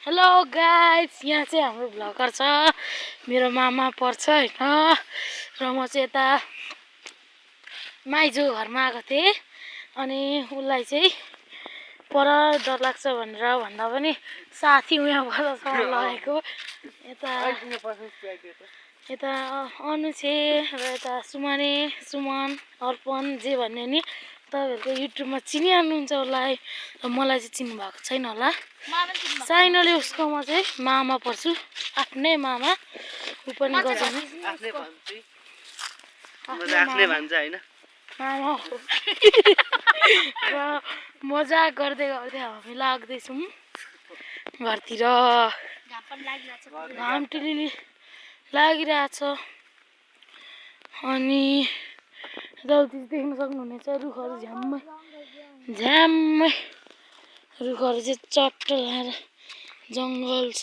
Hello guys, यहाँ चाहिँ हाम्रो भ्लगर छ। मेरो मामा पर्छ हैन र म चाहिँ यता माइजू घरमा आएको थिएँ अनि उसलाई चाहिँ पर डर लाग्छ भनेर भन्दा पनि साथी उहाँबाट लगेको यता यता अनु छे र यता सुमन अर्पण जे भन्ने नि तपाईहरुको युट्युबमा चिनिहाल्नुहुन्छ उसलाई र मलाई चाहिँ चिन्नु भएको छैन होला। साइनले उसकोमा चाहिँ मामा पर्छु, आफ्नै मामा। उ पनि गजन आफ्नै भन्छ हैन मामा हो। र मजाक गर्दै गर्दै हामी लाग्दैछौँ घरतिर। घाम टिलिली लागिरहेछ अनि यताउति देख्न सक्नुहुनेछ रुखहरू झ्याम्मै रुखहरू चाहिँ चट्ट लाएर जङ्गल छ।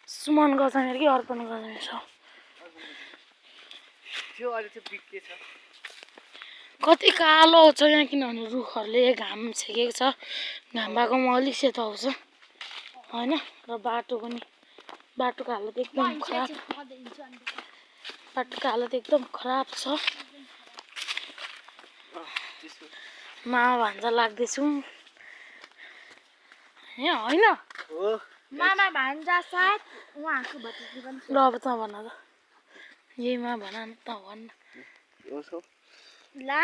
सुमन गजमेर कि अर्पण गजमेर छ त्यो अहिले चाहिँ बिग्के छ। कति कालो छ यहाँ किनभने रुखहरूले घाम छेकेको छ। घाम भएकोमा अलिक सेतो आउँछ हैन। र बाटोको हालत एकदम खराब। बाटोको हालत एकदम खराब छ। मामा भान्जा लाग्दैछौँ हैन। मामा भान्जा साथ उहाँको भतिजी पनि ल अब त भन त यहीमा भन न त भन्न ला